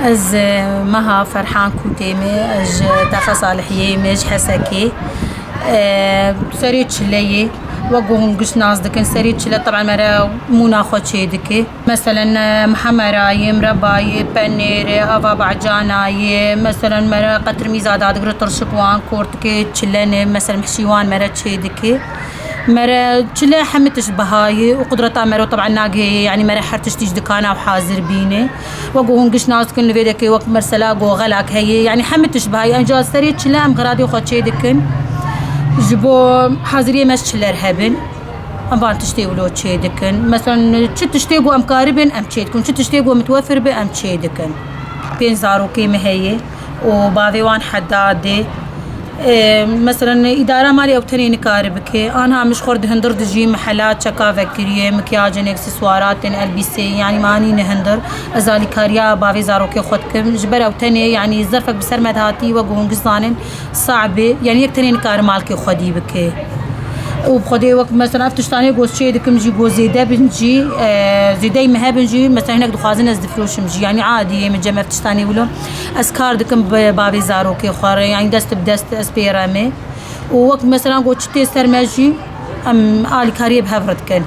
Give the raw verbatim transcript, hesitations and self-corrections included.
Ez, e, Meha Ferhan Kûtê me, ez ji Texa Salihiyê me, ji Hesekê. E, serê çile yê, wek ku hûn giş nas dikin, serê çile, teban, mere mûna xwe çê dike. Meselen, e, mihemera yê, mireba yê, penêr e, ava bacana yê, meselen, mere qetirmîza dadigire, tirşik wan kort dike, çile ne, meselen, mihşî wan mere çê dike. Mere çile hemî tişt biha ye û qudreta mero, teban, nagihê, yanî mere her tiştî ji dikana û hazir bîne. Wek ku hûn giş nas dikin, li vê dekê wek mesela goxelak heye, yanî hemî tişt biha ye. Enca serê çile em xiradê xwe çê dikin. Ji bo haziriyê me çiler hebin. Em van tiştê wilo çê dikin. Mesela çi tiştê ku em karibin, em çê dikin. Çi tiştê ku mitwefir be, em çê dikin. Pênc zarokê me heye û bavê wan Hedadê. Ê, mesela îdara malê ew tenê nikare bike. Anha min ji xwe re di hundir dijî, mihela çeka vekiriye, mikyajên, ekseswaratên, elbîsê, yanî manî ne hundir. Ez alîkariya bavê zarokê xwe dikim. Ji ber ew tenê, yanî zerfek bi ser me dihatî, wek hûn giş zanin, sabe. Yanî yek tenê nikare malkê xwedî bike. Û bi xwedê wek mesela ev tiştanê ku ez çê dikim jî, ku zêde bin jî, e, zêdeyî me hebin jî, mesela hinek dixwazin ez difiroşim jî. Yanî adî yê min cem ev tiştanê wilo. Ez kar dikim bi bavê zarokê xwe re, yanî dest bi dest ez pê re me. Û wek mesela ku çi tê ser me jî, em alîkariyê bi hev re dikin.